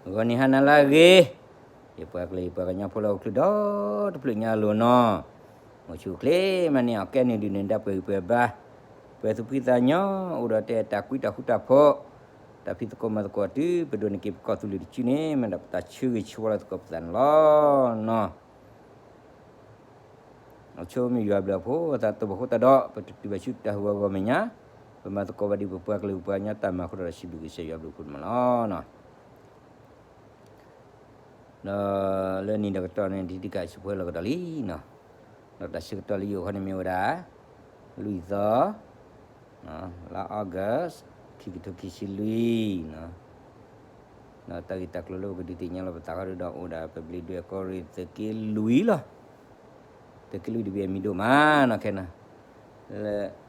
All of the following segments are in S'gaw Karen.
ဂီၤနံၤဟါနၤလၢအဂ့ၤ, ယပှၤကလုာ်ယပှၤကညီဖိလၢအိၣ်ချုးဒီတဖျၢၣ်ညါအလိၤနီၤ, အိၣ်ဆူၣ်အိၣ်ချ့မးန့ၣ် အီၣ်ကဲန့ၣ်ဒုးန့ၣ် ဒၣ်ပှဲၤဂံၢ်ပှဲၤဘါ, ပှဲၤသူၣ်ဖှံသးညီ, အိၣ်ဒီးတဲတၢ်ကွံတၢ်ဃူတၢ်ဖိး, တၢ်ဖံးသကိးမၤသကိးတုၤ ပဒိးန့ၢ်က့ၤပကီၢ်သူလ့ၤတစုန့ၣ် မ့ၢ်ဒၣ်ပတၢ်ဆၢဂ့ၤဆၢဝါလီၤသကိးပသးန့ၣ်လီၤနီၤ. အဆိမ့ၢ်ယွၤဘျုးအဖိအသး တဘၣ်ဃိတၢ်ဒီး ပတတုၤဘၣ်ဆူတၢ်ဟးဂီၤအဂီၢ်မဲာ်ညါ, ပမၤသကိးဘၣ်ဒံးပပှၤကလုာ်ပပှၤကညီတၢ်မၤအဃိဒီး စံးဘျုးကစၢ်ယွၤဘျုးဖှိၣ်န့ၣ်မးလီၤနီၤ. ဒီးလၢနံၤဒီးကတီၢ်န့ၣ် တံၤတံၤကးစံးဖှဲလီၤကဒီးလံနီၤ, ဒီးတၢ်ဆၢကတီၢ်လၢယအိၣ်ခီန့ၣ်မ့ၢ်ဝဲဒၣ် လွံၢ်သီ လါ August ခံကထိခံဆံလွံၢ်နီၤ, ဒီးတၢ်ဂ့ၢ်တၢ်ကျိၤလၢပကဒုးသ့ၣ်ညါလီၤပသးခီဒုဒီး အိၣ်ဒၣ်ပဘျံးဒွဲၣ်ကီၢ်ရ့ၣ်သုးက့လွံၢ်လီၤ. သုးက့လွံၢ်တဘ့ၣ်အမံၤဒိၣ်မးနီၤခဲနီၤ, လၢ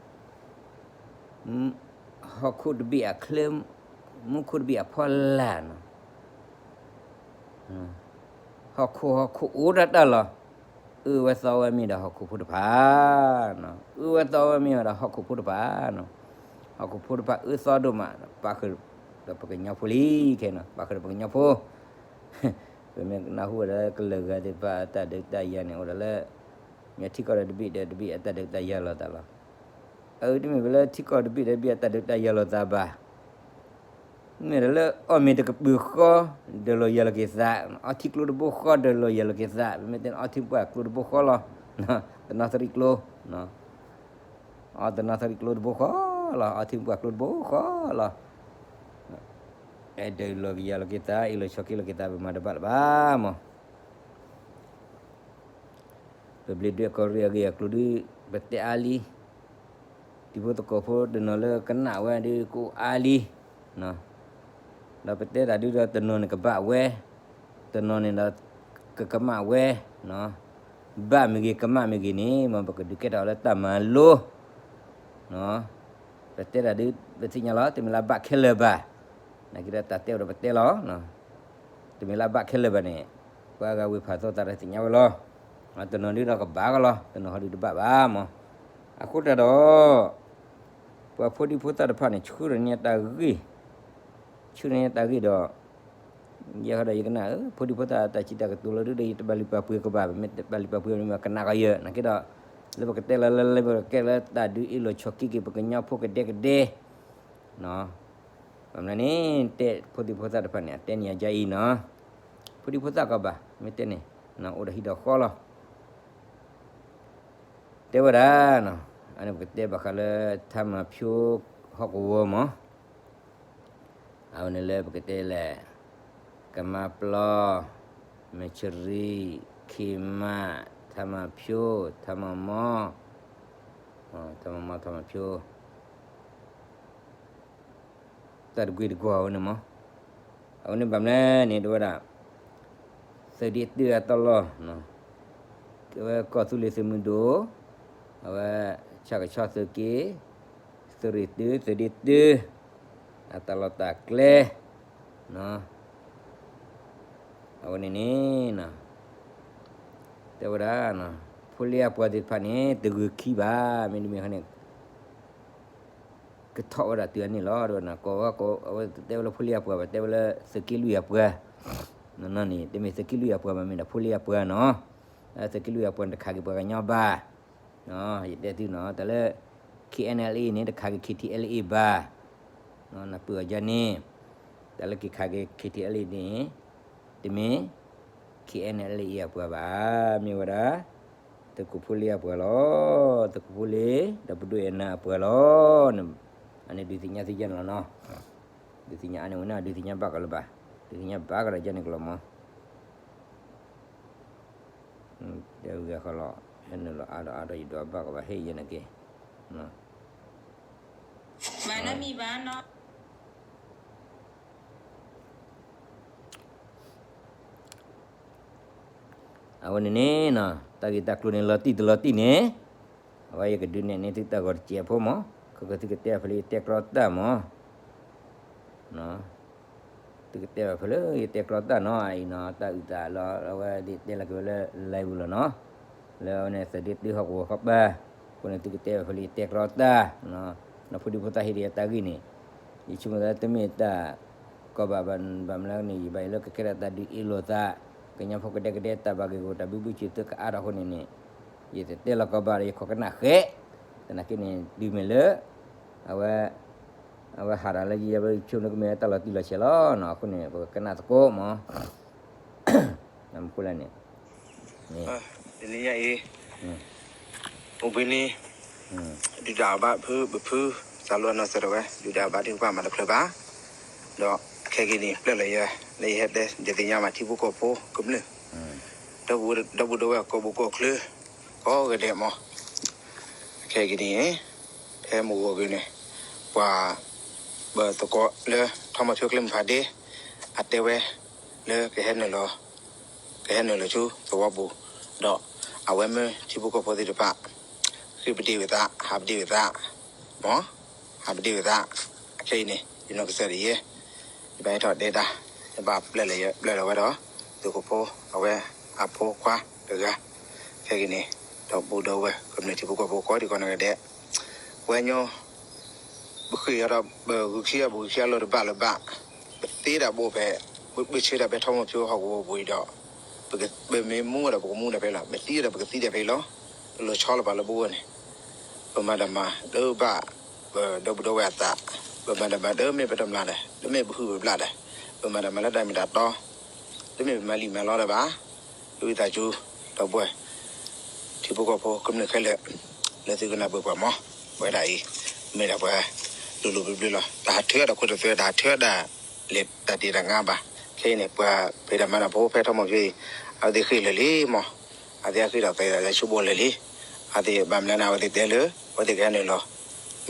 ဟီၣ်ခိၣ်တဘ့ၣ်အချၢ, မူခိၣ်တဘ့ၣ်အဖီလာ်နီၤ, ဟီၣ်ခိၣ်ဟီၣ်ခိၣ်အိၣ်ဒၣ်တၢ်လီၤ. အၢဝဲသီဝဲမ့ၢ်ဒီးဟီၣ်ခိၣ်ဖိတဖၣ်, အၢဝဲသီဝဲမ့ၢ်ဒီးဟီၣ်ခိၣ်ဖိတဖၣ်နီၤ, ဟီၣ်ခိၣ်ဖိတဖၣ်အၢသီဒိၣ်မး, ပာ်ဃုာ်ဒီးပှၤကညီဖိလံခဲနီၤ, ပာ်ဃုာ်ဒီးပှၤကညီဖိ ပမ့ၢ်နၢ်ဟူဝဲဒၣ်လၢကလၢၤဂၤသ့ၣ်တဖၣ်အတၢ်ဒုးတၢ်ယၤန့ၣ် အိၣ်ဒီးလၢ မ့ၢ်ထံကီၢ်ဒီးတဘ့ၣ်ဒီးတဘ့ၣ်အတၢ်ဒုးတၢ်ယၤလိာ်သးလီၤ. အအၢတမ့ၢ်ဝဲလၢထံကီၢ်တဘ့ၣ်ဒီးတဘ့ၣ်အတၢ်ဒုးတၢ်ယၤလိာ်သးဘၣ်. မ့ၢ်ဒီးလၢအီၣ်မ့ၤတကပၤဃီ ဒီးလီၤယၤလီၤက့ၤသး, အီထံကျိတဘိဃီဒီးလီၤယၤလီၤက့ၤသး, ပမ့ၢ်တဲအီထံပှၢ်ကျိတဘိဃီလီၤ, တနီသရံၣ်ကျိ အီတနီသရံၣ်ကျိတဘိဃီလီၤ, အီထံပှၢ်ကျိတဘိဃီလီၤ. အဲၣ်ဒိးလီၤယၤလီၤက့ၤသး, အ့ၣ်လိာ်ဆိးက့လိာ်က့ၤသး ပမၤတဘၣ်လၢၤဘၣ်မး. ပဘျံးဒွဲၣ်ကီၢ်ရ့ၣ်အဂ့ၢ်အကျိၤဒုး ပတဲအါလံ, တံၤဖိသကိးဖိတနီၤလၢကနၣ်ဝဲဒုးကအိၣ်အါလံ, ဒီးပတဲတၢ်ဒုးဒီးတနီၤန့ၣ်ကဘၣ်ဝဲ, တနီၤန့ၣ်ဒီး ကကမၣ်ဝဲ, ဘၣ်မ့ၢ်ဂ့ၤကမၣ်မ့ၢ်ဂ့ၤန့ၣ် မ်ပကဒုးကဲထီၣ်လၢတၢ်မၤလိ ပတဲတၢ်ဒုး ပသ့ၣ်ညါလီၤ တမ့ၢ်လၢအဘၣ်ခဲလၢာ်ဘၣ်, နာ်က့ဒီးတၢ်တဲဝဲဒီးပတဲလီၤ, တမ့ၢ်လၢအဘၣ်ခဲလၢာ်ဘၣ်န့ၣ်, ပှၤဂၤဝံၤဖးသီသးဒီးသ့ၣ်ညါဝဲလီၤ, တနီၤဒုးဒီးကဘၣ်ကလီၤ, တနီၤဟီဒုးတဘၣ်ဘၣ်မး, အဃိတၢ်ဒီး ပှၤဖိဒံဖိသၣ်တဖၣ်န့ၣ် ဆှၢတန့ၢ်တၢ်ဂ့ၢ်, ဆှၢတန့ၢ်တၢ်ဂ့ၢ်ဒီး ယဲဃီဒီးယကနၣ်ဧၢ, ဖိဒံဖိသၣ်တၢ်စံးတၢ်ကတိၤလီၤဒုဒီး ယတဘၣ်လုၢ်ပာ်ပှ့ၤကဘၣ်, ပမ့ၢ်တဘၣ်လုၢ်ပာ်ပှ့ၤန့ၣ် မ့ၢ်ကနၣ်ကီယၢ်, နာ်က့ဒီး လၢပကတဲလၢလၢလၢပကဲလၢတၢ်ဒုးအ့ၣ်လိာ်ဆိးက့က့ၤ ပကညီဖိကဒဲကဒဲ, ဘၣ်မနုၤန့ၣ် တဲဖိဒံဖိသၣ်တဖၣ်န့ၣ် အတဲန့ၢ်အယါအံၤနီၤ, ဖိဒံဖိသၣ်ကီးဘၣ် မ့ၢ်တဲန့ၣ် အိၣ်ဒီးဟံၣ်ဒီးဃီလီၤ. တဲဝဲဒၣ်, အန့ၣ်ပကတဲဘၣ်ဃးလၢ ထါမၤဖၠိဟီၣ်ကဝီၤမး, အဝဲန့ၣ်လၢပကတဲလဲၣ်, ကမါပျီ, မဲၣ်ဆရံ, ခ့မး, ထါမၤဖၠိ, ထါမၤမီ, ထါမၤမီ, ထါမၤဖၠိ တၢ်တကွံတကွီၢ်အဝဲန့ၣ်မး, အဝဲန့ၣ်ဘၣ်မနုၤန့ၣ် တဲဝဲဒၣ်, သုးဒ့တုအတၢ်လီၢ်, အဝဲကီၢ်သူလ့ၤသုးမုၢ်ဒိၣ်, အဝဲ ဆၣ်ကဆီသုးက့, သုးရ့ၣ်တု သုးဒ့တု, အတၢ်လီၢ်တၢ်ကျဲ, အဝဲန့ၣ်န့ၣ်, တဲဝဲဒၣ်, ဖိလ့အပှၤသ့ၣ်တဖၣ်န့ၣ် တဂုာ်ခံဘၣ်, မ့တမ့ၢ်ဃီန့ၣ် ကထီၣ်ဝဲဒၣ်တုၤအန့ၣ်လီၤ, ကိးဝဲကိး အဝဲတဲဝဲလၢဖိလ့အပှၤဘၣ်, တဲဝဲလၢသုးက့လွံၢ်အပှၤ, န့ၣ်န့ၣ် တမ့ၢ်သုးက့လွံၢ်အပှၤဘၣ်, မ့ၢ်ဒၣ်ဖိလ့အပှၤနီၤ, သုးက့လွံၢ်အပှၤန့ၣ် တခးက့ၤပှၤကညီဘၣ်, ယတဲသုနီၤ, တၢ်လၢ K N L A န့ၣ် တခးက့ၤ K T L A ဘၣ်, နၢ်ပၢၢ်အီၤဒ်န့ၣ်, တၢ်လၢက့ၤခးက့ၤ K T L A န့ၣ် တမ့ၢ် K N L A အပှၤဘၣ်, မ့ၢ်ဝဲဒၣ် သုးခိၣ်ဖိလ့အပှၤလီၤ, သုးခိၣ်ဖိလ့ ဒီးပဒိၣ်အဲၣ်နၤအပှၤလီၤ, အန့ၣ်ဒုးသ့ၣ်ညါသ့ၣ်ညါန့ၣ်လီၤနီၤ, ဒုးသ့ၣ်ညါအန့ၣ်ဝဲန့ၣ် ဒုးသ့ၣ်ညါဘၣ်ကလၢၤဘၣ်, ဒုးသ့ၣ်ညါဘၣ်ကဒီးယၤန့ၣ်ကလီၤမး, တဲဝဲဂၤဃီလီၤ, ဟဲနုာ်လီၤအါဒီးအါဒီးယဒွးဘၣ်ကဘၣ်ဟ့ၣ်ယဲန့ၣ်က့ၤ မၤနမံၤဘၣ်နီၤ. အဝဲန့ၣ်န့ၣ်နီၤ, တၢ်ဂ့ၢ်တၢ်ကျိၤန့ၣ် လီၤတံၢ်တလီၤတံၢ်န့ၣ်, အဝဲယကဒုးနဲၣ်န့ၢ်သုတၢ်ဂီၤတစဲးဖိမး, ခဲကဲသုကတဲဘၣ်ဖဲလၢယတဲကြီတၢ်မး သုကတဲဘၣ်ဖဲလၢယတဲကြီတၢ်နီၤ, အအံၤနီၤ တၢ်အုၣ်သးလီၤ, အဝဲသ့ၣ်တဲလီၤက့ၤဝဲလၢ live ပူၤလီၤနီၤ, လၢအဝဲန့ၣ် သဒ့တုဟီၣ်ကဝီၤဃီပၢ်, အဃိန့ၣ် သုကတဲဘၣ်ဖဲလၢယတဲကြီတၢ်, နီၢ်ဖိဒံဖိသၣ်ဟ့ၣ်ဒံးယတၢ်ဂ့ၢ်န့ၣ်, ယဆိကမိၣ်သးတမ့ၢ်တၢ်က ယတတဲလီၤကီဘၣ်ဘၣ်မနုၤန့ၣ် ယဘၣ်အံၤလၢကကဲထီၣ်တၢ်ဒုးအ့ၣ်လိာ်သး, ကညီဖိကဒဲကဒဲတၢ်ဘၣ်ဂ့ၢ်ဂီၢ်တၢ်ဘုဘုစံးသုကအါထီၣ်အဃိန့ၣ်န့ၣ်, ယတတဲလီၤကီဘၣ်ဒီးယခိးကနၣ်ဃဲ, သနာ်က့န့ၣ် တုၤမ့ၢ်လၢ အဝဲ အဝဲဟးဒီးလၢယဲဘၣ်ဆိန့ၣ်ကမ့ၢ်တၢ်လီၤတံၢ်လီၤဆဲးလီၤနီၤ, အဃိန့ၣ် ပကကနၣ်သကိးမး, နမ့ၢ်ဃိလဲၣ်န့ၣ် တနံၤညါအံၤ အိၣ်ဘှံးနံၤ ဒုၣ်ဒါအဘၣ်ဖု ပဖု စၢ်လိအနီၢ်စၢၤတဝဲ ဒုၣ်ဒါအဘၣ်ဒံးကပၣ်မၤတဖျၢၣ်ဘၣ်, ဒီးခဲကနံၣ်ပျဲၢ်လီၤယဲ လၢယဟဲတဲ ယသ့ၣ်ညါမးထံဖိကီၢ်ဖိကမျၢၢ် ဒီပုၢ်ဒီဝဲၢ်ကိးဘိကိးချၢ ကိးဂၤဒဲးမး, ခဲကနံၣ် ဖဲမုၢ်ဂီၤကွံာ်န့ၣ် ပှၤ ပသကိးလၢ ထီမီၤဖၠိကျဲမုၢ်ဖးဒ့ အတဲဝဲ လၢကဟဲနုာ်လီၤ ကဟဲနုာ်လီၤဆူသဝီပူၤ, ဒီးအဝဲမ့ၢ်ထံဖိကီၢ်ဖိသ့ၣ်တဖၣ် ဃ့ၢ်ပဒ့ၣ်ဝဲသး ဟးပဒ့ၣ်ဝဲသး, မ့ၢ် ဟးပဒ့ၣ်ဝဲသး, အခဲအံၤန့ၣ် ယနီၢ်ကစၢ်ဒၣ်ယဲ ယဘၣ်ဟဲထီၣ်ဒဲဒၣ်, ယဘၣ်ပျဲၢ်လီၤယဲ ပျဲၢ်လီၤဝဲဒီး သုးခိၣ်ဖိ အဝဲအဖိခွါတဂၤ, ခဲကနံၣ် ဒီပုၢ်ဒီဝဲၢ် ကမျၢၢ်ထံဖိကီၢ်ဖိကိးဒံးကိးနီၢ်ဂၤဒဲး, ပှၤကညီ ပဃ့ၢ်အီၤဒီး ပဂုာ်ခံဂၤ ပဂုာ်ခံဂၤလီၤတဘၣ်လၢၤဘၣ်, ပသ့ဒၣ်ဘိဖဲ ပဆၢတၢ်ဖဲထီမီၤဖၠိဟီၣ်ကဝီၤပူၤအံၤဒီး ပမ့ၢ်မူဝဲဒီး ပကမူဒၣ်ဖဲလီၤ, ပသံဒီး ပကသံဒၣ်ဖဲလီၤ, ပလီၤဆီလီၤပာ်လၢပဂီၢ်န့ၣ်, ပမၤတၢ်မၤလၢဘၣ် ပဒီပုၢ်ဒီဝဲၢ်အသး, ပမၤတၢ်မၤလၢမ့ၢ်ပတမျၢ်ဒီး လၢမ့ၢ်ပဟုၣ်ပဘျၣ်ဒီး ပမၤတၢ်မၤလၢတၢ်မ့ၢ်တၢ်တီ, လၢမ့ၢ်ပမၤလံာ်မၤလီဒီးဘၣ်, ဝံသးစူၤ ဒီပုၢ်ဝဲၢ် ထံဖိကီၢ်ဖိကမျၢၢ်ခဲလၢာ် လၢသုကနၢ်ပၢၢ်ပှၤမး, ပဝဲဒၣ်အံၤ မ့ၢ်ဒၣ်ပှၤ လိၤလိၤဘျၢဘျၢလီၤ, တဟးထၢဒၣ်ခိၣ်တသွဲ တဟးထၢဒၣ်လဲၤတၢ်တ့ၢ်တၢ်ငါဘၣ်, ခဲအံၤန့ၣ် ပှၤဖံးတၢ်မၤတၢ်ဖိဖဲထီမီၤဖၠိအံၤ အဝဲသ့ၣ်ဃ့ၢ်လၢာ်လံမး, အဝဲသ့ၣ်အဃ့ၢ်ဒီးသဲးသးလၢဆိဘီလၢာ်လံ, အဝဲသ့ၣ်ဘၣ်မနုၤန့ၣ် အဝဲသ့ၣ်တဲလၢ အဝဲသ့ၣ်ကဟဲနုာ်လီၤ,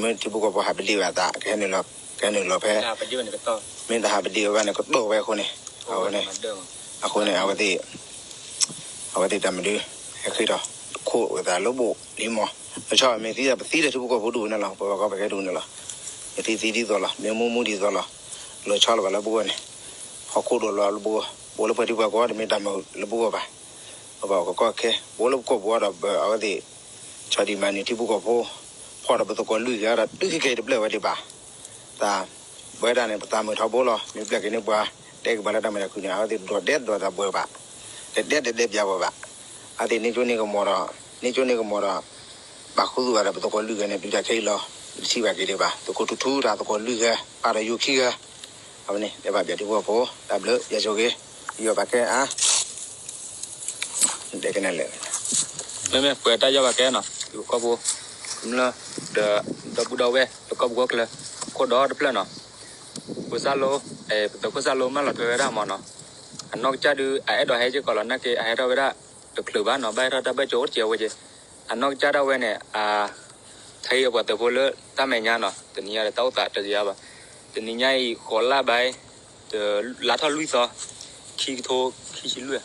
မ့ၢ်ထံဖိကီၢ်ဖိဟးပဒ့ၣ်ဝဲအသး ကဟဲနုာ်လီၤ, ကဟဲနုာ်လီၤဖဲ မ့ၢ်တဟးပဒ့ၣ်ဝဲဘၣ်န့ၣ် ကတိၢ်ဝဲအဃိန့ၣ်, အဃိန့ၣ် အဝဲသ့ၣ် အဝဲသ့ၣ်တၢ်မနုၤ ဟဲဃ့ၢ်ဒီး ခိၣ်ဝဲသးလၢဘိၣ်လံမး, လီၤဆီမ့ၢ်သံဒီး ပသံဒီးထံဖိကီၢ်ဖိဒူၣ်န့ၣ်လီၤ, ပဝဲကီၢ်ပကဲဒူၣ်န့ၣ်လီၤ, ပသံသံဒ်သိးလီၤ, မ့ၢ်မူမူဒ်သိးလီၤ, လီၤဆီလီၤဘၣ်လၢပဂီၢ်န့ၣ်, ဟီၣ်ခိၣ်ဒိၣ်လီၤလၢပဂီၢ်, ပအိၣ်လၢပှၤထံပှၤကီၢ် တမ့ၢ်တၢ်မုာ်လၢပဂီၢ်ဘၣ်, ပဘၣ်အိၣ်ကကီခဲ, ပအိၣ်လၢပကီၢ်ပူၤဒီး အဝဲသ့ၣ် ဆီၣ်ဒံၣ်မၤနၢၤထံဖိကီၢ်ဖိ, ဖီၣ်ဒီးပသကိးလွံၢ်ဂၤဒီး တုၤခဲကနံၣ်အံၤတပျဲၢ်ဝဲဒံးဘၣ်, တၢ် ပဝဲဒၣ်န့ၣ် ပသးမုာ်ထီဘိလီၤ, မ့ၢ်ပျဲၢ်က့ၤန့ၢ်ပှၤ တဲက့ၤပှၤလၢတၢ်မုာ်တၢ်ခုၣ်န့ၣ် အဝဲသ့ၣ်ဒိးဒဲးဒိးသးပှဲၤဘၣ်, တတဲတတဲပျးပှဲၤဘၣ်, အဝဲသ့ၣ်န့ၢ်ကၠိန့ၢ်ကမီၤဒီး, န့ၢ်ကၠိန့ၢ်ကမီၤဒီး ဘၣ်ဃုသူၣ်ဘၣ်ဒီးပသကိးလွံၢ်ဂၤန့ၣ် ဒုးတၢ်ခဲအံၤလီၤ, ပတထံၣ်ဘၣ်က့ၤဒံးဘၣ်, သုးခိၣ်ထူထူတၢ်သကိးလွံၢ်ဂၤ, ပာ်ဒီးယိၤခံဂၤ, အဝဲန့ၣ် တဲဘၣ်ပျးထံဖိကီၢ်ဖိ, တၢ်ဘျုးယွၤဆိၣ်ဂ့ၤ, ယွၤပာ်ကဲအါ တဲကနၣ်လဲၣ်, မ့မ့ၢ်ပှဲၤတၢ်ယီၢ်ဘၣ်ကဲနီၤ, ထံဖိကီၢ်ဖိ, ကမျၢၢ်, ဒီး ဒီပုၢ်ဒီဝဲၢ် လၢကီၢ်ပူၤကီၢ်ချၢ, ခိၣ်ဒီတဖျၢၣ်နီၤ, ပစၢ်လိ, ပသုးခိၣ်စၢ်လိမၢလီၤထွဲဝဲဒၣ်မးနီၤ, အနီၢ်ကစၢ်ဒုး အအဲၣ်ဒိးဟဲစ့ၢ်ကီးလီၤ နာ်က့ အဟဲထီၣ်ဝဲဒၣ် တချုးဘၣ်နီၤ, ဘၣ်ဟဲထီၣ်တၢ်ဘၢၣ်စၢၤအိၣ်တစဲးဝဲက့ၤ, အနီၢ်ကစၢ်ဒၣ်ဝဲန့ၣ် အ ထံအပှၤသုးဖိလၢတၢ်မဲာ်ညါနီၤ, တနံၤညါဒီးတၢ်အိၣ်သးတဂ့ၤအါဘၣ်, တနံၤညါအံၤ ဃိးလါဘၣ်, တလါထီၣ်လွံၢ်သီ, ခံကထိခံဆံလွံၢ်,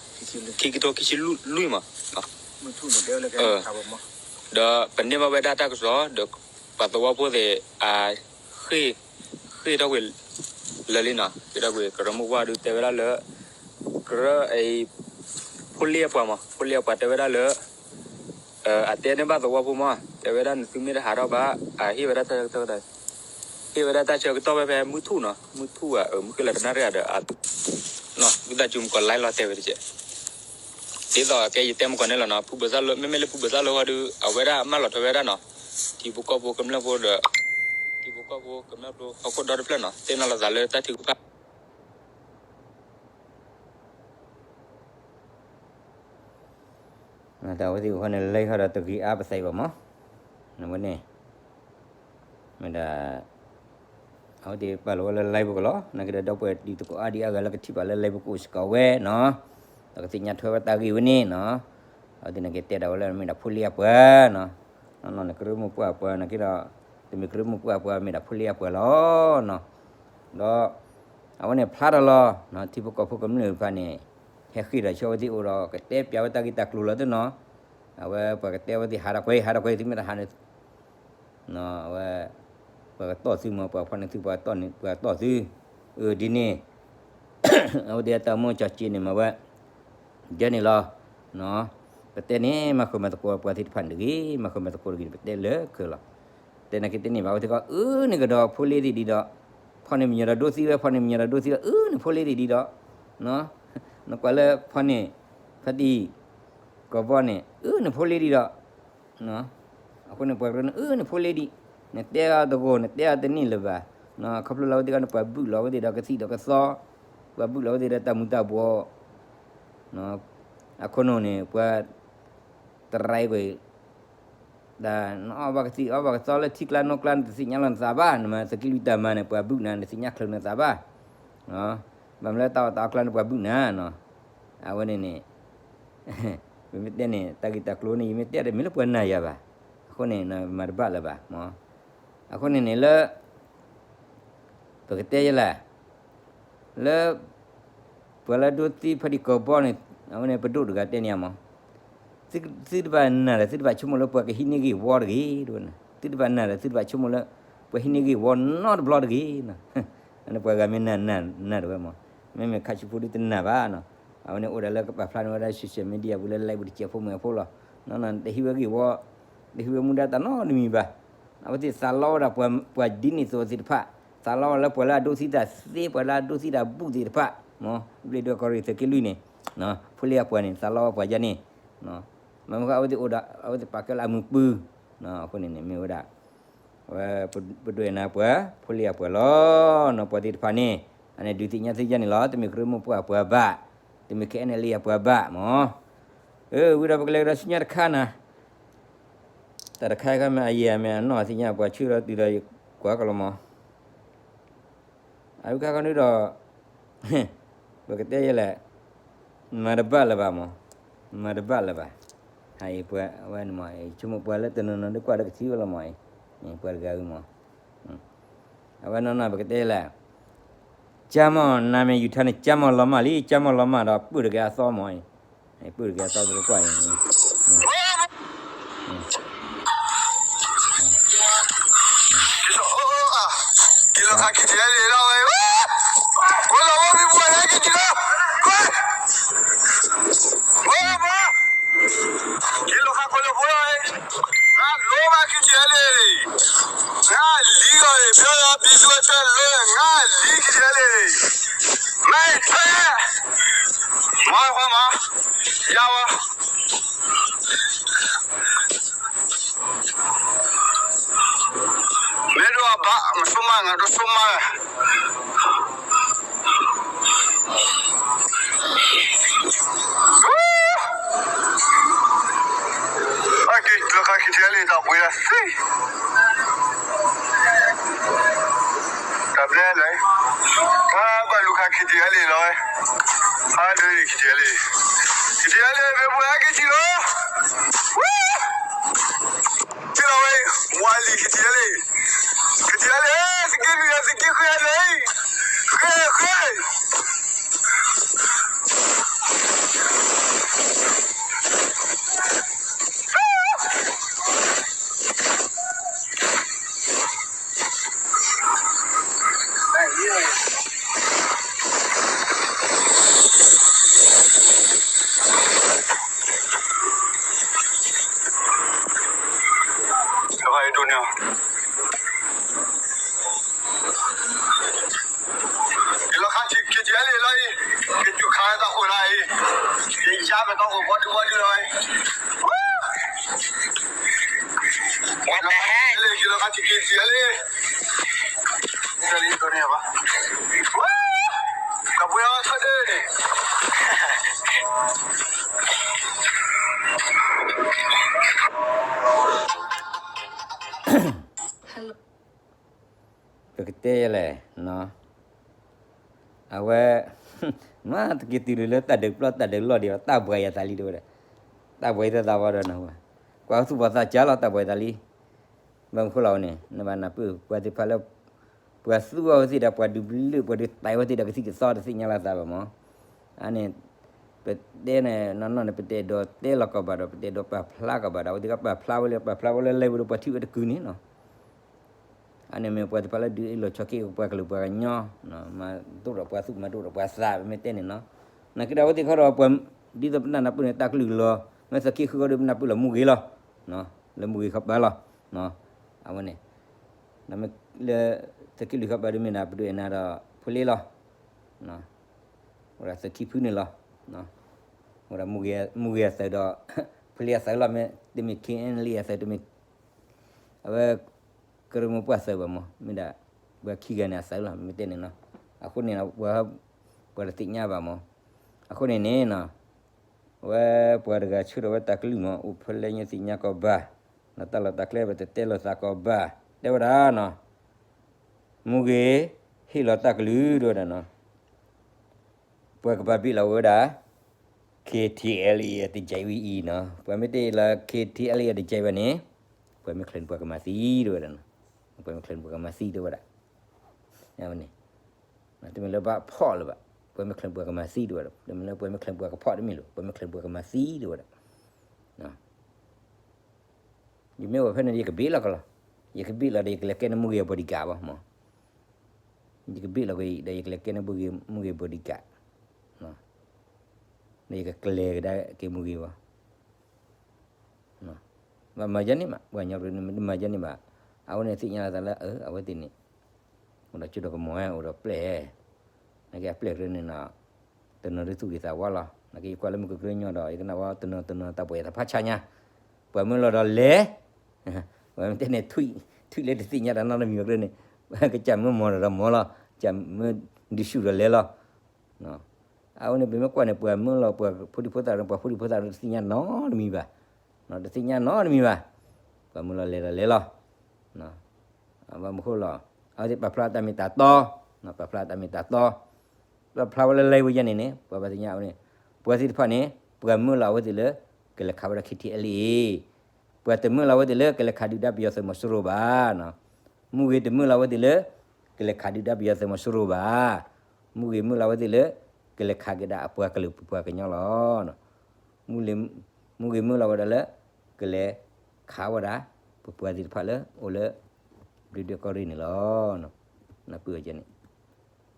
ခံကထိခံဆံလွံၢ်မး, ဒီးပန့ၢ်ဘၣ်ဝဲဒၣ်တၢ်ကစီၣ် ဒီးပှၤသဝီဖိသ့ၣ် အ ဃ့ၢ် ဃ့ၢ်ထီၣ်ကွံာ် လၢာ်လံနီၤ, ဃ့ၢ်ထီၣ်ကွံာ် ကရၢမိၢ်ပှၢ်ဒုးတဲဝဲဒၣ်လၢ ကရၢအံၤ ဖိလ့အပှၤမး, ဖိလ့အပှၤတဲဝဲဒၣ်လၢ အတဲန့ၢ်ဘၣ်သဝီဖိမး, တဲဝဲဒၣ်နသုမ့ၢ်တဟးထီၣ်ဘၣ် အဟ့ၣ်ဝဲဒၣ်တၢ်ဆၢကတီၢ်ဖဲ ဟ့ၣ်ဝဲဒၣ်တၢ်ဆၢကတီၢ်ဖဲ ဖဲမုၢ်ထူၣ်နီၤ, မုၢ်ထူၣ်ဧါ, မုၢ်ဃ့ၢ်လၢကနၣ်ရံၣ်ဧါဒီး အ ဝံသးစူၤမုၢ်ကီး live လီၤတဲာ်ဝဲတက့ၢ်, ဒ်သိးကဲယတဲမုၢ်ကီးန့ၣ်လီၤနီၤ, ဖုဘၢၣ်စၢ်လိ မ့မ့ၢ်လၢဖုဘၢၣ်စၢ်လိဟီဒုး အဝဲဒၣ်မၢလီၤထွဲဝဲဒၣ်နီၤ, ထံဖိကီၢ်ဖိကမျၢၢ်ဖိဒီး ထံဖိကီၢ်ဖိကမျၢၢ်ဖိ ဟီၣ်ခိၣ်ဒီတဖျၢၣ်နီၤ, သ့ၣ်နီၣ်လီၤသးလၢတၢ်ထုကဖၣ် တၢ်အဝဲသ့ၣ်အဃိန့ၣ် live ဃီဒီးတဂ့ၤအါပသးအံၤဘၣ်မး, အဝဲန့ၣ် မ့ၢ်ဒၣ် အဝဲသ့ၣ်ပာ်လီၤဝဲလၢ live ပူၤကလီၤ, နာ်က့ဒီး ဒီပုၢ်ဝဲၢ်တံၤသကိးအါဒံအါဂၤလၢကထံၣ်ဘၣ်လၢ live ပူၤကအိၣ်စ့ၢ်ကီးဝဲနီၤ, ဒီးကသ့ၣ်ညါထွဲဝဲတၢ်ဂ့ၢ်ဝဲန့ၣ်နီၤ, အဝဲသ့ၣ်နာ်က့တဲဒၣ်ဝဲလၢမ့ၢ်ဒၣ်ဖိလ့အပှၤနီၤ, နီၢ်နီၢ်န့ၣ် ကရၢမိၢ်ပှၢ်အပှၤနာ်က့ဒီး တမ့ၢ်ကရၢမိၢ်ပှၢ်အပှၤ မ့ၢ်ဒၣ်ဖိလ့အပှၤလီၤနီၤ, ဒီး အဝဲန့ၣ်ဖျါထီၣ်လီၤ, ထံဖိကီၢ်ဖိကမျၢၢ်တဖၣ်န့ၣ် ဟဲဃ့ၢ်ဒီးဆူအဝဲသ့ၣ်အိၣ်ဒီး ကတဲပျးဝဲတၢ်ဂ့ၢ်တၢ်ကျိၤလီၤသ့ၣ်နီၤ, အဝဲပှၤကတဲဝဲသ့ၣ်ဟးထီၣ်ကွံာ် ဟးထီၣ်ကွံာ် သုမ့ၢ်တဟးန့ၣ် အဝဲ ပှၤကတီၢ်သုမး ပှၤဖီၣ်န့ၢ်သု ပှၤတီၢ်သု, အၢ ဒ်န့ၣ် အဝဲသ့ၣ်အတၢ်မ့ၢ်ကၠီၤက့န့ၣ်မးဝဲ ဒ်န့ၣ်လီၤ, ပတဲန့ၣ် မၤဃုာ်မၤသကိးပှၤသ့ၣ်တဖၣ်န့ၣ်တဂ့ၤ, မၤဃုာ်မၤသကိးတဂ့ၤန့ၣ် ပတဲလၢခဲလီၤ, တဲနာ်က့တန့ၢ်ဘၣ် အဝဲသ့ၣ်ကီးအၢန့ၢ်ကဒီးဖိလ့သ့ၣ်ဒ်ဒီး ဖီၣ်န့ၢ်မညီဒီးဒိသံဝဲ ဖီၣ်န့ၢ်မညီဒီးဒိသံဝဲ အၢ နဖိလ့ဒံးဒီး, နကွၢ်လၢဖီၣ်န့ၢ် ဖါတံၢ် ကီၢ်ဘီန့ၣ် အၢ နဖိလ့ဒံးဒီး, အဃိန့ၣ်ပှၤကရၢန့ၣ် အၢ နဖိလ့ဒံး, နတဲအီၤတဂီၢ် နတဲအီၤတန့ၢ်လၢၤဘၣ်, ခီဖျိလၢအဝဲသ့ၣ်တဖၣ်န့ၣ် ပှၤဘုၣ်လီၤအဝဲသ့ၣ်ဒီးကသံၣ်ဒီးကသီ, ပှၤဘုၣ်လီၤအဝဲသ့ၣ်ဒီးတၢ်မူၤတၢ်ဘှီး အခိၣ်နူာ်န့ၣ် ပှၤတရံးကွံာ် တၢ်နအီၣ်ဘၣ်ကသံၣ်အီၣ်ဘၣ်ကသီလၢထံကျါနီၢ်ကျါ နတသ့ၣ်ညါလီၤနသးဘၣ်, နမၤသုးက့လွံၢ်တၢ်မၤန့ၣ် ပှၤဘုၣ်နၤ နသ့ၣ်ညါချုးနသးဘၣ်, ဘၣ်မနုၤလၢတၢ်အီၣ်တၢ်အီကျါန့ၣ် ပှၤဘုၣ်နၤနီၤ, အဝဲန့ၣ်န့ၣ် ပမ့ၢ်တဲန့ၣ် တၢ်ဂ့ၢ်တၢ်ကျိၤန့ၣ် ယမ့ၢ်တဲတမ့ၢ်လၢပှၤနာ်ယၤဘၣ်, အဃိန့ၣ် မၤတဘၣ်လၢၤဘၣ်မၢ်, အဃိန့ၣ်န့ၣ်လၢ ပကတဲယဲလဲၣ်, လၢ ပှၤလၢဒိသံဖါတံၢ်ကီၢ်ဘီန့ၣ် အဝဲန့ၣ်ပဒိၣ်တဂၤတဲန့ၣ်မၢ်, သုတဘၣ်နာ်ဒီးသုတဘၣ်ဆိကမိၣ်လၢပှၤကဟံးန့ၢ်ဂ့ၢ်ဝီတဂ့ၤ, သုတဘၣ်နာ်ဒီးသုတဘၣ်ဆိကမိၣ်လၢ ပှၤဟံးန့ၢ်ဂ့ၢ်ဝီနီတဘျီတဂ့ၤ, ပှၤဂၤမ့ၢ်နာ်နာ်နာ်တဝဲမၢ်, မ့မ့ၢ်ခါဆူဖိဒုတနာ်ဘၣ်နီၤ, အဝဲန့ၣ်အိၣ်ဒၣ်လၢကပာ်ဖျါန့ၢ်ဝဲဒၣ် social media ပူၤလၢ live ပူၤတစဲးဖိမုၣ်ဖိလီၤ, နတဟံးဝဲဂ့ၢ်ဝီ, တဟံးဝဲမူဒါတၢ်နီတမံၤဘၣ်, အဝဲသ့ၣ်သးလီဝဲဒၣ်ပှၤဒ်န့ၣ်သိးသ့ၣ်တဖၣ်, သးလီဝဲလၢပှၤလၢအဒိသံတၢ်သ့ ပှၤလၢအဒိသံတၢ်ဘူၣ်သ့ၣ်တဖၣ်, မၢ် ဘျ့ဒွဲၣ်ကီၢ်ရ့ၣ်သုးက့လွံၢ်န့ၣ်, ဖိလ့အပှၤန့ၣ် သးလီဝဲပှၤယါန့ၣ်, မ့မ့ၢ်ဃီအဝဲသ့ၣ်အိၣ်ဒီး အဝဲသ့ၣ်ပာ်ကဲလၢအမုာ်ပုၢ်, အဃိန့ၣ်န့ၣ်မ့ၢ်ဝဲဒၣ် ဝဲပဒွဲၣ်နၤပှၤ ဖိလ့အပှၤလီၤ, နီၢ်ပှၤသ့ၣ်တဖၣ်န့ၣ်, အန့ၣ်ဒုးသ့ၣ်ညါသ့ၣ်ယါန့ၣ်လီၤ, တမ့ၢ်ကရၢမိၢ်ပှၢ်အပှၤဘၣ်, တမ့ၢ် ခဲအံၤန့ၣ်လံအပှၤဘၣ်မၢ်, ဝံၤဒီးပကလဲၤကဒီးဆူညါတခါနၤ, တၢ်တခါခါမ့ၢ်အယံာ်မ့ၢ်အနီၢ်သ့ၣ်ညါပှၤဆှၢလီၤတုၤဒီးယကွၢ်ကလီၤမၢ် အဝဲခါခီဒုဒီး ပကတဲယဲလဲၣ်, မၤတဘၣ်လၢၤဘၣ်မၢ်, မၤတဘၣ်လၢၤဘၣ်, ဟဲအံၤပှၤဝဲန့ၣ်မၢ် ဆိကမိၣ်ပှၤလၢတနီၤနီၤဒုးကွၢ်ဒီးကထံၣ်ဝဲလီၤမၢ်အံၤ, ပှၤတဂၤဝံၤမၢ်, အဝဲနီၢ်နီၢ်ပကတဲယဲလဲၣ်, ကၠါမီၢ်နၤမ့ၢ်ယူၤထါန့ၣ် ကၠါမီၢ်လီၤမၢ်လံ, ကၠါမီၢ်လီၤမၢ်ဒီးပုၢ်တဂၤအသီမၢ်အံၤ, ပုၢ်တဂၤအသီပကကွၢ်အံၤ က့ၤလီၤခါ က့ၤထီၣ်လံလီၤဝဲ, ကွၢ်လီၤဝဲမ့ၢ်ပှၤလၢက့ၤထီၣ်လီၤ, ကွၢ်, ကွၢ်, ကွၢ်, က့ၤလီၤခါ ကွၢ်လီၤဖိလီၤဝဲ, ငါလိၣ်ဘၣ်က့ၤထီၣ်လံ, ငါလံလီၤအံၤ ပျီလီၤပံၤသူအဆၢလၢ ငါလံက့ၤထီၣ်လံ, မ့ၢ်ထဲ, မၤခွါမၤ, ယၤဝဲ မ့ၢ်ဒိးအဘၣ် မဆိကမိၣ် ငါဒိးဆိကမိၣ်, အက့ၤလီၤခါ က့ၤထီၣ်လံ တၢ်ပှ့ၤဒၣ်သံ, တၢ်ဘျဲလဲၣ်, တၢ်ဘၣ်လူၤခါ က့ၤထီၣ်လံလီၤဝဲ, ဖးဒိၣ် က့ၤထီၣ်လံ, က့ၤထီၣ်လံ မ့ၢ်ပှၤက့ၤထီၣ်လီၤ, ဝဲ က့ၤလီၤဝဲ, ဝါလံ က့ၤထီၣ်လံ, က့ၤထီၣ်လံ, သုးက့လွံၢ် သုးက့ဃုလံ, ဃု ဃု က့ၤလီၤခါ က့ၤထီၣ်လံလီၤအံၤ, က့ၤတုၤခါတၢ်အိၣ်လၢအံၤ, က့ၤယါမ့ၢ်တၢ်အိၣ်ဘီဒုဘီဒုလီၤအံၤ, က့ၤလီၤခါ က့ၤထီၣ်လံ, တၢ်ပှ့ၤအီၤထီၣ်ဒၢန့ၣ် ပကတဲယဲလဲၣ်, အဝဲ မ့ၢ်တက့ၤတုၤလၢတၢ်ဒုးပျီတၢ်ဒုးလီၢ်ဒံးဘၣ် တၢ်ဘှံးယၤသးလံတဝဲဒီး, တၢ်ဘှံးသးသးဝဲဒီးနဝဲ, ကွၢ်သူၣ်ပှၤသးကါလီၤ တၢ်ဘှံးသးလံ, ဘၣ်မနုၤဃိလီၤန့ၣ် နဘၣ်နၢ်ပၢၢ် ပှၤသ့ၣ်တဖၣ်လၢ ပှၤသူအီၤဝဲသ့ၣ်ဒီး ပှၤဒုးဘျၢ ပှၤဒုးတဲဝဲသ့ၣ်ဒီး ကသံၣ်ကသီတသ့ၣ်ညါလီၤသးဘၣ်မၢ်, အန့ၣ် ပတဲန့ၣ် နီၢ်နီၢ်န့ၣ် ပတအဲၣ်ဒိးတဲလီၤကီးဘၣ်ဒီး ပတအဲၣ်ဒိးပာ်ဖျါကီးဘၣ်ဒီး အဝဲသ့ၣ်ကပာ်ဖျါဝဲလၢ ပာ်ဖျါဝဲလၢ live ပူၤဒီး ပှၤထံၣ်ဝဲတကုာ်န့ၣ်နီၤ အန့ၣ်မ့ၢ်ပှၤသ့ၣ်တဖၣ်လၢဒုးအ့ၣ်လိာ်ဆိးက့ ပှၤကလုာ်ပှၤကညီ, မၤဒိၣ်ဒီးပှၤသူၣ် မၤဒိၣ်ဒီးပှၤသး ပမ့ၢ်တဲန့ၣ်နီၤ, နာ်က့ဒီးအဝဲသ့ၣ်ခီဒီး ပှၤ ဒ်သိးပနၢ်နၢ်ပၢၢ်န့ၣ် တၢ်ကလုၢ်လီၤ, မ့ၢ်သုးက့ဃုခီဒီး ပနၢ်ပၢၢ်လီၤမူဂ့ၤလီၤ, လၢမူဂ့ၤခီပၤလီၤ, အဝဲန့ၣ် လၢ သုးက့လွံၢ်ခီပၤဒုးမ့ၢ်ဒၣ် ပဒိၣ်အဲၣ်နၤဒီး ဖိလ့လီၤ. အိၣ်ဒၣ်သုးခံဖုန့ၣ်လီၤ. အိၣ်ဒၣ်မူဂ့ၤအသုးဒီး ဖိလ့အသုးလီၤ, မ့ၢ်တမ့ၢ် K N L A အသုးတမ့ၢ် အဝဲ ကရၢမိၢ်ပှၢ်သုးဘၣ်မး, မ့ၢ်ဒၣ် ပှၤခံဂၤန့ၣ်အသုးလီၤ, မ့ၢ်တဲန့ၣ်နီၤ. အဃိန့ၣ် ပှၤတသ့ၣ်ညါဘၣ်မး. အဃိန့ၣ်န့ၣ်နီၤ အဝဲပှၤတဂၤဆှၢထီၣ်ဝဲတၢ်ကလုၢ်မး, အိၣ်ဖဲလဲၣ်ညါသ့ၣ်ညါကီးဘၣ်, တၢ်လီၢ်တၢ်ကျဲပတတဲလိာ်သးကီးဘၣ်, တဲဝဲဒၣ်နီၤ, မူဂ့ၤ ဟ့ၣ်လီၤတၢ်ကလုၢ် တဲဝဲဒၣ်နီၤ, ပှၤကဘၣ်ဘ့ၣ်လီၤဝဲဒၣ် K T L A တကဲးဝဲအံၤနီၤ, ပှၤမ့ၢ်တဟ့ၣ်လီၤ K T L A တကဲးဘၣ်န့ၣ်, ပှၤမ့ၢ်ချၢန့ၣ်ပှၤကမၤသံ တဲဝဲဒၣ်နီၤ, ပှၤမ့ၢ်ချၢန့ၣ်ပှၤကမၤသံ တဲဝဲဒၣ်. န့ၣ် တမ့ၢ်လၢဘၣ်ဖီၣ်လၢၤဘၣ်, ပှၤမ့ၢ်ချၢန့ၣ်ပှၤကမၤသံ တဲဝဲဒၣ်, တမ့ၢ်လၢပှၤမ့ၢ်ချၢန့ၣ်ပှၤကဖီၣ်တမ့ၢ်လၢၤ, ပှၤမ့ၢ်ချၢန့ၣ်ပှၤကမၤသံ တဲဝဲဒၣ်. ယမ့ၢ်အိၣ်ဖဲန့ၣ် ယကဘ့ၣ်လီၤကလီၤ, ယကဘ့ၣ်လီၤဒီး ယကလဲၤကဲန့ၣ်မူဂ့ၤအ bodyguard ဘၣ်မး, ယကဘ့ၣ်လီၤကဒီး ယကလဲၤကဲန့ၣ်မူဂ့ၤ bodyguard, ဒီးယကကျဲၤကဒါက့ၤမူဂ့ၤဘၣ်. ဘၣ်မၤယဲန့ၣ်မး, ပှၤကညီန့ၣ်မၤယဲန့ၣ်မး, အဝဲန့ၣ်သ့ၣ်ညါလီၤသးလၢ အဝဲသ့ၣ်န့ၣ် အိၣ်ဒီးကၠိဒီးကမီၤ အိၣ်ဒီးပျဲၢ်, နာ်က့အပျဲၢ်ကရၢန့ၣ်နီၤ, တနီၤဒုးသူၣ်က့ၤသးဝါလီၤ, နာ်က့ယကွၢ်လၢမုၢ်ကကရၢညီဒီး ယကနၣ်ဝဲတနီၤတနီၤတၢ်ပှဲၤတၢ်ဖးဆါညါ, ပှၤမုၢ်လီၤဒီးလဲၤ, ပှၤမ့ၢ်တဲန့ၣ် ထွံၣ်လၢတသ့ၣ်ညါတၢ်နီတမံၤအကရၢန့ၣ်, ကစၢ်မုၢ်မီၤဒီးမီၤလီၤ, ကစၢ်မုၢ်ဒုးဆူၣ်ဒီးလဲၤလီၤ. အဝဲန့ၣ် ပမ့ၢ်ကွၢ်န့ၣ် ပှၤမုၢ်လီၤ ပှၤဖိဒံဖိသၣ်, ပှၤဖိဒံဖိသၣ်တသ့ၣ်ညါနီတမံၤဘၣ်, တသ့ၣ်ညါနီတမံၤဘၣ်, ပှၤမုၢ်လီၤလဲၤဒီးလဲၤလီၤ. ဘၣ်မနုၤဃိလီၤ, အဝဲသ့ၣ်ပာ်ဖျါတၢ်မ့ၢ်တၢ်တီ, ပာ်ဖျါတၢ်မ့ၢ်တၢ်တီ, ပာ်ဖျါဝဲလၢလံာ်ဝဲယဲန့ၣ်န့ၣ် ပှၤဘၣ်သ့ၣ်ညါအဝဲန့ၣ်, ပှၤသ့ၣ်တဖၣ်န့ၣ် ပှၤမုၢ်လီၤအဝဲသ့ၣ်လၢ ကလဲၤခးဝဲဒၣ် K T L A အံၤ, ပှၤတမုၢ်လီၤအဝဲသ့ၣ်လၢ ကလဲၤခးဒုၣ်ဒါပယီၤသုးမီၤစိရိၤဘၣ်. မူဂ့ၤတမုၢ်လီၤအဝဲသ့ၣ်လၢ ကလဲၤခးဒုၣ်ဒါပယီၤသုးမီၤစိရိၤဘၣ်. မူဂ့ၤမုၢ်လီၤအဝဲသ့ၣ်လၢ ကလဲၤခးကဒါအပှၤကလုာ်ပပှၤကညီလီၤ. မူဂ့ၤမုၢ်လီၤဝဲဒၣ်လၢ ကလဲၤခးဝဲဒၣ် ပပှၤသ့ၣ်တဖၣ်လၢအိၣ်လၢ ဘျ့ဒွဲၣ်ကီၢ်ရ့ၣ်န့ၣ်လီၤ. နပၢၢ်ဝဲန့ၣ်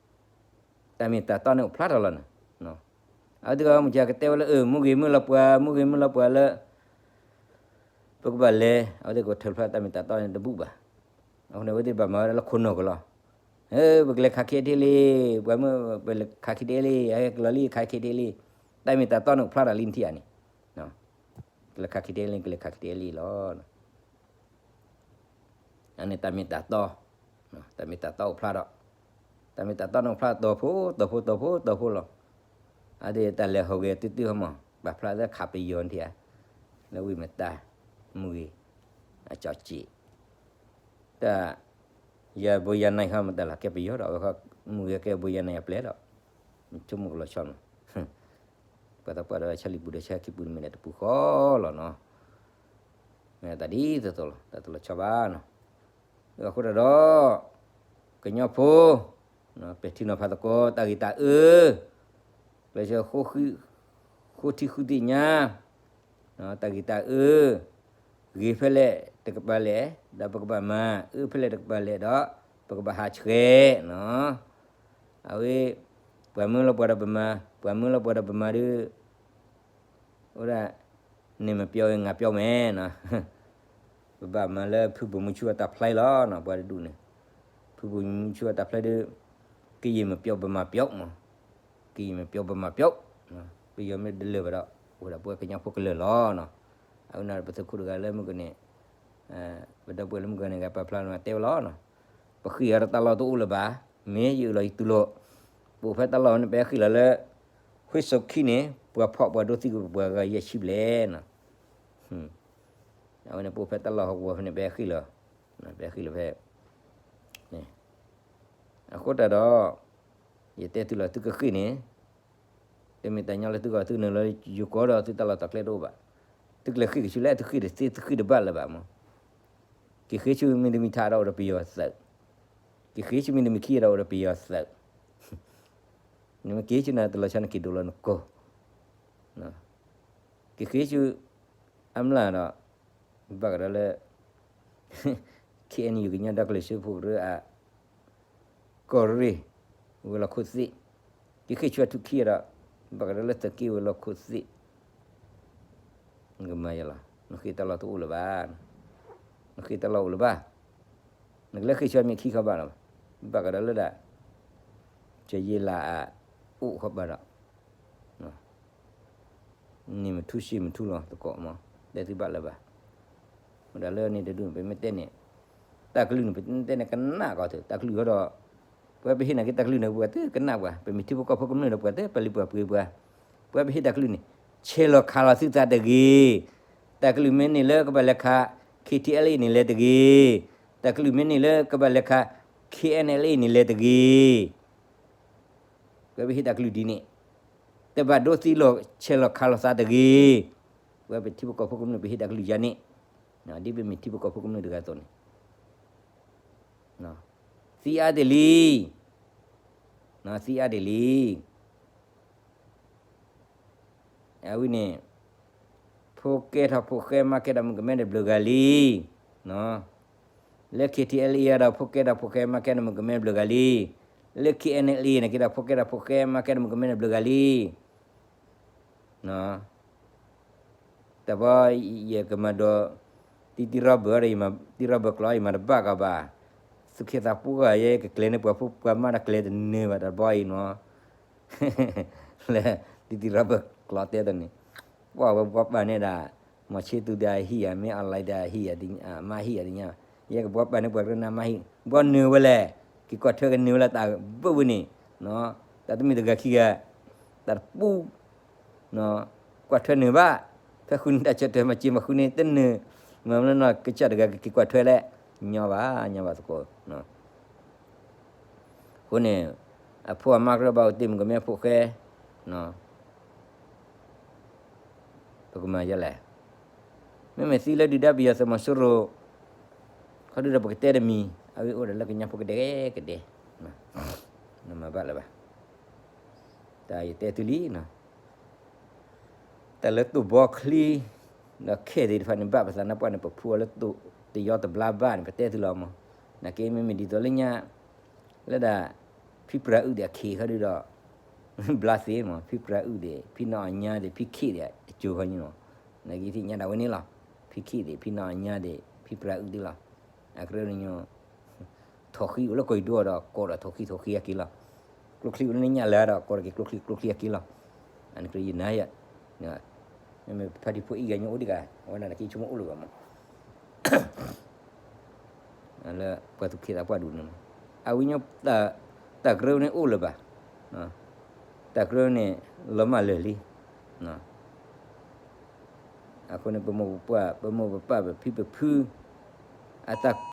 တၢ်မ့ၢ်တၢ်တီန့ၣ်အိၣ်ဖျါထီၣ်လီၤန့ၣ်, အဝဲသ့ၣ်ကမ့ၢ်ကတဲဝဲလၢ မူဂ့ၤမုၢ်လီၤပှၤ မူဂ့ၤမုၢ်လီၤပှၤလၢ ပကဘၣ်လဲၤ, အဝဲသ့ၣ်ကထၢၣ်ဖျါတၢ်မ့ၢ်တၢ်တီန့ၣ်တဘူၣ်ဘၣ်. အဃိန့ၣ် အဝဲသ့ၣ်ဘၣ်မၤဝဲဒၣ်လၢခိၣ်နူာ်ကလီၤ. ပကလဲၤခး K T L A, ပှၤမုၢ်ပလဲၤခး K T L A, ဟဲကလီၤလံခး K T L A, တၢ်မ့ၢ်တၢ်တီန့ၣ်အိၣ်ဖျါထီၣ်လံနထံၣ်ဧါန့ၣ်, ကလဲၤခး K T L A, ကလဲၤခး K T L A လီၤ. အန့ၣ်တၢ်မ့ၢ်တၢ်တီ, တၢ်မ့ၢ်တၢ်တီအိၣ်ဖျါဒီး, တၢ်မ့ၢ်တၢ်တီန့ၣ်အိၣ်ဖျါတီၤဖိ တီၤဖိ တီၤဖိ တီၤဖိလီၤ. အဒ်တၢ်လဲၤဟီၣ်ဂဲၤတုၤတုၤဟီမး ပာ်ဖျါလၢခးပယီၤနထံၣ်ဧါ, လၢဝ့ၢ်မတၤ, မူဂ့ၤ, အကၠီစံး, တၢ်, ယၤဘိယၤနၤဟီမတၤလီၤ ကဲပယီၤဒီး အဝဲခီ မူဂ့ၤကဲဘိယၤနၤအပျဲၢ်ဒီး, ဆိကမိၣ်ကလီၤဆီနီၤ ပှၤသးပှၢ်ဒီးဆၣ်လံၤပူၤဒီးဆၣ်ခံပူၤန့ၣ်မ့ၢ်ဒၣ်တပူၤဃီလီၤနီၤ. မ့ၢ်တၢ်ဒ်သိးသိးလီၤ တၢ်တလီၤဆီဘၣ်နီၤ. အဃိတၢ်ဒီး ကညီဖိ ပဲာ်ထံနီၤဖးသကိး တၢ်ဂ့ၢ်တၢ်အၢ ကျဲးစၢး ဃိထံဃုသ့ၣ်ညါ တၢ်ဂ့ၢ်တၢ်အၢ ဂ့ၤဖဲလဲၣ်တကပၤလဲၣ် ဒီးပကဘၣ်မၤ အၢဖဲလဲၣ်တကပၤလဲၣ်ဒီး ပကဘၣ်ဟးဆှဲးနီၤ. အဝဲ ပှၤမၢလီၤပှၤဒီးပမၤ ပှၤမၢလီၤပှၤဒီးပမၤဒီး ဝဲဒၣ် နမပြောရင်ငါပြောမယ်နီၤ. ပဘၣ်မၤလၢဖုဘိၣ်မုဆူအတၢ်ဖျါလီၤနီၤ ပှၤတဒူၣ်န့ၣ် ဖုဘိၣ်မုဆူအတၢ်ဖျါဒီး ကရင်မပြော ဗမာပြော မး ကရင်မပြော ဗမာပြော ပယီၤမ့ၢ်တလၢာ်ဘၣ်ဒီး အိၣ်ဝဲဒၣ်ပဝဲကညီဖိကလၢာ်လီၤနီၤ. အဝဲန့ၣ်ပသုးခိၣ်တဂၤလၢမုၢ်ကန့ၣ် ပဒီပုၢ်ဝဲၢ်လၢမုၢ်ကန့ၣ် ကပာ်ဖျါလီၤတဲဝဲလီၤနီၤ. ပဃ့ၢ်အီၤဒီးတၢ်လီၢ်တအိၣ်လၢၤဘၣ်. မ့ၢ်ယအၢၣ်လီၤယတူၢ်လိာ် ပအိၣ်ဖဲတၢ်လီၢ်န့ၣ် ပဟဲဃ့ၢ်လီၤလၢ ဝ့ၢ်စိခံန့ၣ် ပှၤဖီၣ်ပှၤဒိသံကွံာ်ပှၤဂၤယဲၢ်ဆံဘျဲၣ်နီၤ. အဝဲန့ၣ်ပအိၣ်ဖဲတၢ်လီၢ်ဟီၣ်ကဝီၤဖဲန့ၣ် ပဟဲဃ့ၢ်လီၤ ပဟဲဃ့ၢ်လီၤဖဲ အဃိတၢ်ဒီး ယတဲသုလီၤ သုကဃ့ၢ်န့ၣ် တမ့ၢ်တၢ်ညီလၢသုဂီၢ်သုနုာ်လီၤ ယိၤကီၢ်ဒီးသုတၢ်လီၢ်တၢ်ကျဲတအိၣ်ဘၣ်. သုကလဲၤဃ့ၢ်ကဆူလဲၣ် သုဃ့ၢ်တသ့ သုဃ့ၢ်တဘၣ်လၢၤဘၣ်မး. က့ၤဃ့ၢ်ဆူမ့တမ့ၢ်ထါဒီးအိၣ်ဒီးပယီၤသုး, က့ၤဃ့ၢ်ဆူမ့တမ့ၢ်ခံဒီးအိၣ်ဒီးပယီၤသုး, နမ့ၢ်က့ၤဆူနတလီၤဆီနက့ၤဒိၣ်လီၤနကိာ် က့ၤဃ့ၢ်ဆူ အမျၢ်ဒီး ဘၣ်ကဒီးလၢ ခ့ၣ်အဲၣ်ယူၣ် ကညီဒီကလုာ်စၢဖှိၣ်ကရၢအ ကီၢ်ရ့ၣ် ဝဲၤလီၢ်ခိၣ်သ့ၣ်, က့ၤဃ့ၢ်ဆူအထူၣ်ခံဒီး ဘၣ်ကဒီးလၢသုးက့ဝဲၤလီၢ်ခိၣ်သ့ၣ်, နကမၤယၤလီၤ, နဃ့ၢ်တၢ်လီၢ်တအိၣ်လၢၤဘၣ်, နဃ့ၢ်တၢ်လီၢ်အိၣ်လၢၤဘၣ်, နကလဲၤဃ့ၢ်ဆူအမ့ၢ်ခံခီဘၣ်လီၤ. ဘၣ်ကဒီးလၢဒၣ် ကယ့လးအအိၣ်ဃီဘၣ်ဒီး န့ၣ်မ့ၢ်ထူစ့မ့ၢ်ထူလီၤသကိးမး, တဲသုဘၣ်လၢၤဘၣ်. မ့ၢ်ဒၣ်လၢန့ၣ်တဒူၣ်န့ၣ် ပမ့ၢ်တဲန့ၣ် တၢ်ကလုၢ်န့ၣ် ပတဲန့ၣ်ကနၣ်ကီးသု တၢ်ကလုၢ်ဃီဒီး ပဝဲပဟ့ၣ်နာ်က့တၢ်ကလုၢ်န့ၣ် ပှၤတကနၣ်ပှၤ, ပမ့ၢ်ထံဖိကီၢ်ဖိကမျၢၢ်ဒီး ပှၤတပာ်လုၢ်ပာ်ပှ့ၤပှၤ, ပဝဲပဟ့ၣ်တၢ်ကလုၢ်န့ၣ် ဆဲးလီၤခးလီၤသုသးတဂ့ၤ. တၢ်ကလုၢ်မ့ၢ်န့ၢ်လၢကဘၣ်လဲၤခး ခ့ထံအဲလ်အ့န့ၣ်လဲၤတဂ့ၤ. တၢ်ကလုၢ်မ့ၢ်န့ၢ်လၢကဘၣ်လဲၤခး ခ့အဲၣ်အလ်အ့န့ၣ်လဲၤတဂ့ၤ. ပဝဲပဟ့ၣ်တၢ်ကလုၢ်ဒ်န့ၣ်, တဘၣ်ဒိသံလီၤဆဲးလီၤခးလီၤသးတဂ့ၤ. ပဝဲပထံဖိကီၢ်ဖိကမျၢၢ် ပဟ့ၣ်တၢ်ကလုၢ်ယၤန့ၣ်, ဒ်ပမ့ၢ်ထံဖိကီၢ်ဖိကမျၢၢ်တဂၤအသိးန့ၣ်, သံအါတ့ၢ်လံ, သံအါတ့ၢ်လံ. အဝဲန့ၣ် ဖိကဲထီၣ်ဖိဃဲမၤကဲထီၣ်မုၣ်ကမဲဒီးဘျုးဂၤလံ. လၢ ခ့ထံအဲလ်အ့ ဒီး ဖိကဲထီၣ်ဖိဃဲ မၤကဲထီၣ်မုၣ်ကမဲဘျုးဂၤလံ. လၢ ခ့အဲၣ်အလ်အ့ န့ၣ်က့ဒီး ဖိကဲထီၣ်ဖိဃဲ မၤကဲထီၣ်မုၣ်ကမဲန့ၣ်ဘျုးဂၤလံ. တဘျီ ယကမၤဒိး တံတံရီဘၢၣ်ဒီး တံတံရီဘၢၣ်ကျိာ် ယမၤတဘၣ်ကီးဘၣ်. သူၣ်က့သးပှၢ် ယကကျဲၤန့ၢ်ပှၤဖိပှၤမါဒီးကျဲၤတနၢၤဘၣ်တဘျီအံၤနီၤ. လၢ တံတံရီဘၢၣ်ကျိာ်တဲတန့ၣ် ပှၤဝဲဘှီပာ်န့ၢ်ဒၣ် မီၤဆ့သူဒီးအဟံၣ်ဧါ မ့ၢ်အီၣ်လဲဒီးအဟံၣ်ဧါ မါဟံၣ်ဧါတညါ, ယကဘှီပာ်န့ၢ်ပှၤကရၢနၤမါဟံၣ် ဘှီနုာ်ဝဲလဲၣ်, က့ၤကွၢ်ထွဲကနုာ်ဝဲလၢတၢ်ဘၣ်ဝဲန့ၣ်, တၢ်တမ့ၢ်တဂၤခံဂၤ, တၢ်တပူၤ ကွၢ်ထွဲနုာ်ဘၣ်, ဖဲဃုန့ၣ်တၢ်ဆၢထၢၣ်မၤစၢၤမၤဃုန့ၣ် တနုာ်, မ့ၢ်လၢနီၢ်ကစၢ်တဂၤကက့ၤကွၢ်ထွဲလဲၣ်, ညီဘၣ်, ညီဘၣ်သကိး. အဃိန့ၣ် အဖိအမါကရၢဘၣ်အိၣ်တ့ၢ်မုၣ်ကမဲဖိဃဲ, ပကမၤယဲလဲၣ်. မ့မ့ၢ်သံလၢဒုၣ်ဒါပယီၤသုးမီၤစိရိၤ ခီဒုဒီးပကတဲတမံၤ, အဝဲအိၣ်ဒီးလၢကညီဖိကဒဲကဒဲ, နမၤဘၣ်လၢၤဘၣ်. တၢ်ယတဲသုလံ, တၢ်လၢတိၢ်ဘီချံ ဒီးခဲသ့ၣ်တဖၣ်န့ၣ် ဘၣ်ပသးနါပှၢ်န့ၣ် ပဖှူအီၤလၢတိၢ်တယီတဘျါဘၣ်န့ၣ် ပတဲသုလီၤမး. နာ်က့မ့မ့ၢ်ဒ်သိးလၢညါ လၢဒၣ် ဖံပြးအုၣ်ဒီးအခ့ခီဒုဒီး ဘျါသ့မး, ဖံပြးအုၣ်ဒီး ဖံနီၢ်အညါဒီး ဖံခ့ၣ်ဒီး အစိၤခီန့ၣ်မး. နာ်က့သ့ၣ်ညါဒၣ်ဝဲန့ၣ်လီၤ. ဖံခ့ၣ်ဒီး ဖံနီၢ်အညါဒီး ဖံပြးအုၣ်သ့ၣ်လီၤ. အကရၢန့ၣ် ထိၣ်ဃံအိၣ်လၢကီၢ်ယဒိၣ်ဒီး ကိးဒီးထိၣ်ဃံထိၣ်ဃံအက့ၤလီၤ. ကျိချံအိၣ်လၢနညၣ်လၢဒီး ကိးဒီးက့ၤကျိချံကျိချံအက့ၤလီၤ. အနကရၢယနၤယဲ, မ့မ့ၢ်ဖါတံၢ်ဖိအံၤဂၤညါအိၣ်ဒံးဂၤ အဝဲဒၣ်နက့ဆိကမိၣ်အိၣ်လၢၤဘၣ်မး. လၢပှၤသူၣ်က့သးပှၢ်ဒူၣ်န့ၣ်မး, အဝဲညီ တၢ်ကရၢန့ၣ်အိၣ်လၢၤဘၣ်, တၢ်ကရၢန့ၣ် လီၤမၢ်လၢာ်လံ. အဃိန့ၣ် ပမိၢ်ပပၢ် ပမိၢ်ပပၢ် ပဖံပဖု အတၢ်